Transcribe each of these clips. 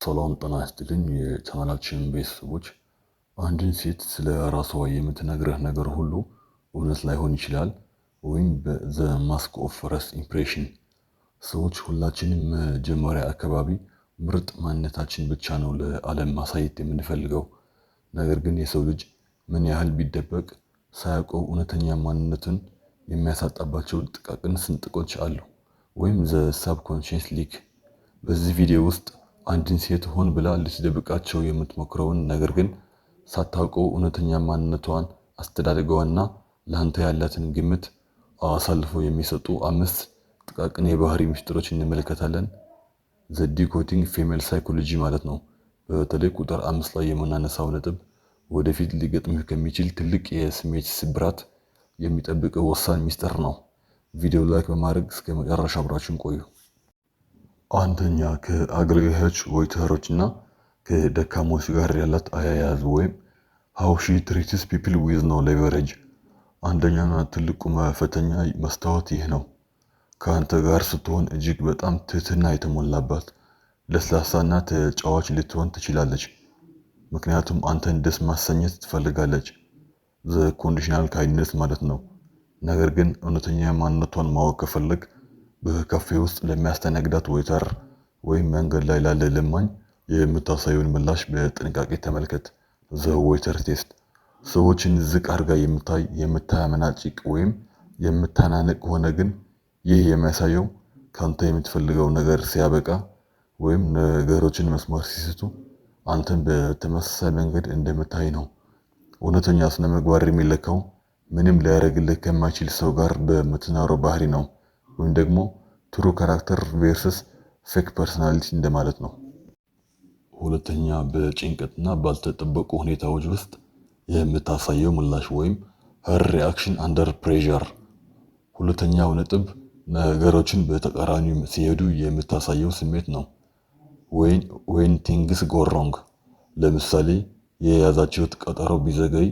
ሰላም ጤና ይስጥልኝ የቻናላችን ቤተሰቦች። አንድን ሴት ስለ ራሷ የምትነግርህ ነገር ሁሉ እውነት ላይሆን ይችላል፣ ወይም the mask of first impression። ሰዎች ሁላችንም መጀመሪያ አካባቢ ምርጥ ማንነታችን ብቻ ነው ለዓለም ማሳየት የምንፈልገው። ነገር ግን የሰው ልጅ ምን ያህል ቢደበቅ ሳያውቀው እውነተኛ ማንነቱን የሚያሳጣባቸው ጥቃቅን ስንጥቆች አሉ፣ ወይም the subconscious leak። በዚህ ቪዲዮ ውስጥ አንድን ሴት ሆን ብላ ልትደብቃቸው የምትሞክረውን፣ ነገር ግን ሳታውቀው እውነተኛ ማንነቷን፣ አስተዳደጓና ለአንተ ያላትን ግምት አሳልፈው የሚሰጡ አምስት ጥቃቅን የባህሪ ምስጢሮች እንመለከታለን። The decoding female psychology ማለት ነው። በተለይ ቁጥር 5 ላይ የምናነሳው ነጥብ ወደፊት ሊገጥምህ ከሚችል ትልቅ የስሜት ስብራት የሚጠብቅህ ወሳኝ ሚስጥር ነው። ቪዲዮ like በማድረግ እስከ መጨረሻ አብራችሁን ቆዩ። አንደኛ፣ ከአገልጋዮች፣ waiter ኦች እና ከደካሞች ጋር ያላት አያያዝ ወይም how she treats people with no leverage። አንደኛና ትልቁ መፈተኛ መስታወት ይህ ነው። ከአንተ ጋር ስትሆን እጅግ በጣም ትህትና የተሞላባት፣ ለስላሳና ተጫዋች ልትሆን ትችላለች። ምክንያቱም አንተን ደስ ማሰኘት ትፈልጋለች። The conditional kindness ማለት ነው። ነገር ግን እውነተኛ ማንነቷን ማወቅ ከፈለግክ በካፌ ውስጥ ለሚያስተናግዳት waiter ወይም መንገድ ላይ ላለ ለማኝ የምታሳየውን ምላሽ በጥንቃቄ ተመልከት። The waiter test። ሰዎችን ዝቅ አድርጋ የምታይ፣ የምታመናጭቅ ወይም የምታናንቅ ከሆነ ግን ይህ የሚያሳየው ካንተ የምትፈልገው ነገር ሲያበቃ ወይም ነገሮችን መስመር ሲስቱ አንተን በተመሳሳይ መንገድ እንደምታይ ነው። እውነተኛ ስነ ምግባር የሚለካው ምንም ሊያደርግልህ ከማይችል ሰው ጋር በምትኖረው ባህሪ ነው። ወይም ደግሞ true character versus fake personality እንደማለት ነው። ሁለተኛ፣ በጭንቀትና ባልተጠበቁ ሁኔታዎች ውስጥ የምታሳየው ምላሽ ወይም her reaction under pressure። ሁለተኛው ነጥብ ነገሮችን በተቃራኒው ሲሄዱ የምታሳየው ስሜት ነው። When things go wrong። ለምሳሌ የያዛችሁት ቀጠሮ ቢዘገይ፣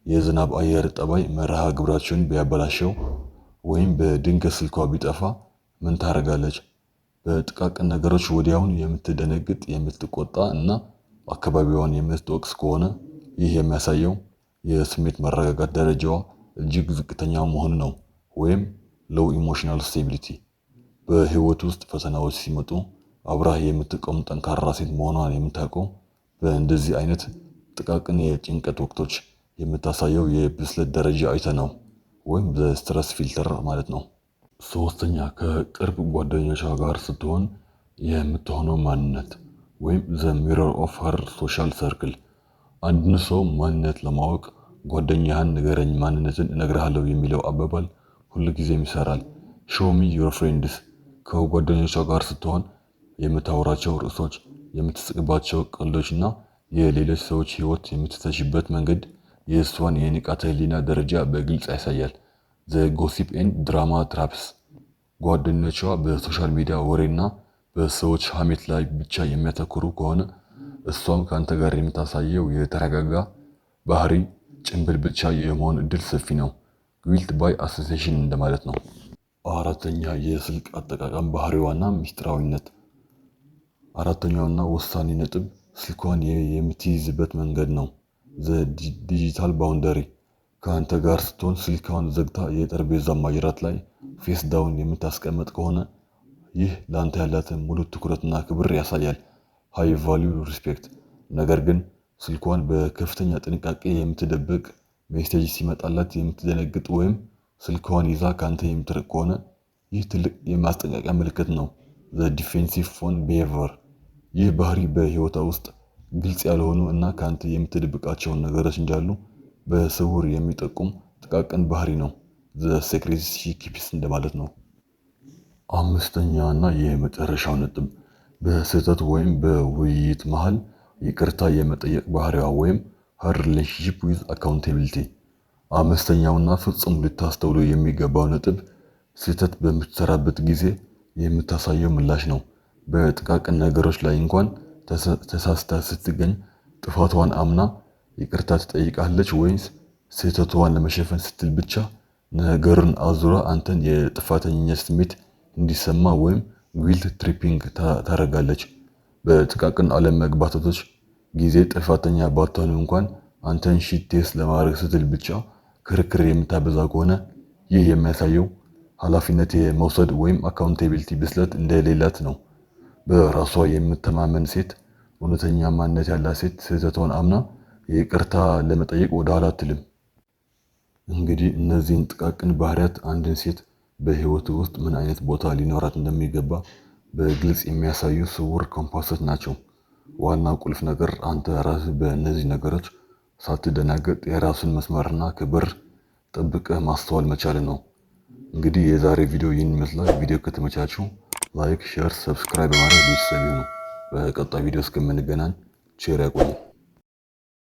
የዝናብ አየር ጠባይ መርሃ ግብራችሁን ቢያበላሸው ወይም በድንገት ስልኳ ቢጠፋ ምን ታደርጋለች? በጥቃቅን ነገሮች ወዲያውኑ የምትደነግጥ፣ የምትቆጣ እና አካባቢዋን የምትወቅስ ከሆነ ይህ የሚያሳየው የስሜት መረጋጋት ደረጃዋ እጅግ ዝቅተኛ መሆኑ ነው፣ ወይም low emotional stability። በህይወት ውስጥ ፈተናዎች ሲመጡ አብራህ የምትቆም ጠንካራ ሴት መሆኗን የምታውቀው በእንደዚህ አይነት ጥቃቅን የጭንቀት ወቅቶች የምታሳየው የብስለት ደረጃ አይተህ ነው፣ ወይም በ stress filter ማለት ነው። ሶስተኛ፣ ከቅርብ ጓደኞቿ ጋር ስትሆን የምትሆነው ማንነት ወይም the mirror of her social circle። አንድን ሰው ማንነት ለማወቅ "ጓደኛህን ንገረኝ፣ ማንነትህን እነግርሃለሁ" የሚለው አባባል ሁልጊዜም ይሰራል። Show me your friends። ከጓደኞቿ ጋር ስትሆን የምታወራቸው ርዕሶች፣ የምትስቅባቸው ቀልዶች እና የሌሎች ሰዎች ህይወት የምትተችበት መንገድ የእሷን የንቃተ ህሊና ደረጃ በግልጽ ያሳያል። The gossip and drama traps። ጓደኞቿ በ social media ወሬና በሰዎች ሀሜት ላይ ብቻ የሚያተኩሩ ከሆነ እሷም ከአንተ ጋር የምታሳየው የተረጋጋ ባህሪ ጭንብል ብቻ የመሆን እድል ሰፊ ነው። Guilt by association እንደማለት ነው። አራተኛ፣ የስልክ አጠቃቀም ባህሪዋና ሚስጥራዊነት። አራተኛውና ወሳኝ ነጥብ ስልኳን የምትይዝበት መንገድ ነው። The digital boundary። ከአንተ ጋር ስትሆን ስልኳን ዘግታ የጠረጴዛ ማጅራት ላይ face down የምታስቀምጥ ከሆነ ይህ ለአንተ ያላትን ሙሉ ትኩረትና ክብር ያሳያል። High value respect። ነገር ግን ስልኳን በከፍተኛ ጥንቃቄ የምትደብቅ፣ message ሲመጣላት የምትደነግጥ ወይም ስልኳን ይዛ ካንተ የምትርቅ ከሆነ ይህ ትልቅ የማስጠንቀቂያ ምልክት ነው። The defensive phone behavior። ይህ ባህሪ በህይወቷ ውስጥ ግልጽ ያልሆኑ እና ካንተ የምትደብቃቸውን ነገሮች እንዳሉ በስውር የሚጠቁም ጥቃቅን ባህሪ ነው። The secrets she keeps እንደማለት ነው። አምስተኛ እና የመጨረሻው ነጥብ በስህተት ወይም በውይይት መሃል ይቅርታ የመጠየቅ ባህሪዋ ወይም her relationship with accountability። አምስተኛውና ፍጹም ልታስተውሉ የሚገባው ነጥብ ስህተት በምትሰራበት ጊዜ የምታሳየው ምላሽ ነው። በጥቃቅን ነገሮች ላይ እንኳን ተሳስታ ስትገኝ ጥፋቷን አምና ይቅርታ ትጠይቃለች ወይንስ ስህተቷን ለመሸፈን ስትል ብቻ ነገሩን አዙራ አንተን የጥፋተኝነት ስሜት እንዲሰማህ ወይም guilt tripping ታደርጋለች? በጥቃቅን አለመግባባቶች ጊዜ ጥፋተኛ ባትሆንም እንኳን አንተን shit test ለማድረግ ስትል ብቻ ክርክር የምታበዛ ከሆነ፣ ይህ የሚያሳየው ኃላፊነት የመውሰድ ወይም accountability ብስለት እንደሌላት ነው። በራሷ የምትተማመን ሴት፣ እውነተኛ ማንነት ያላት ሴት ስህተቷን አምና ይቅርታ ለመጠየቅ ወደኋላ አትልም። እንግዲህ እነዚህን ጥቃቅን ባህሪያት አንድን ሴት በህይወቱ ውስጥ ምን አይነት ቦታ ሊኖራት እንደሚገባ በግልጽ የሚያሳዩ ስውር ኮምፓሶች ናቸው። ዋና ቁልፍ ነገር አንተ ራስህ በእነዚህ ነገሮች ሳትደናገጥ የራስህን መስመርና ክብር ጠብቀህ ማስተዋል መቻል ነው። እንግዲህ የዛሬ ቪዲዮ ይህን ይመስላል። ቪዲዮ ከተመቻችሁ like፣ share፣ subscribe በማድረግ ቤተሰብ ይሁኑ። በቀጣይ ቪዲዮ እስከምንገናኝ ቸር ያቆየን።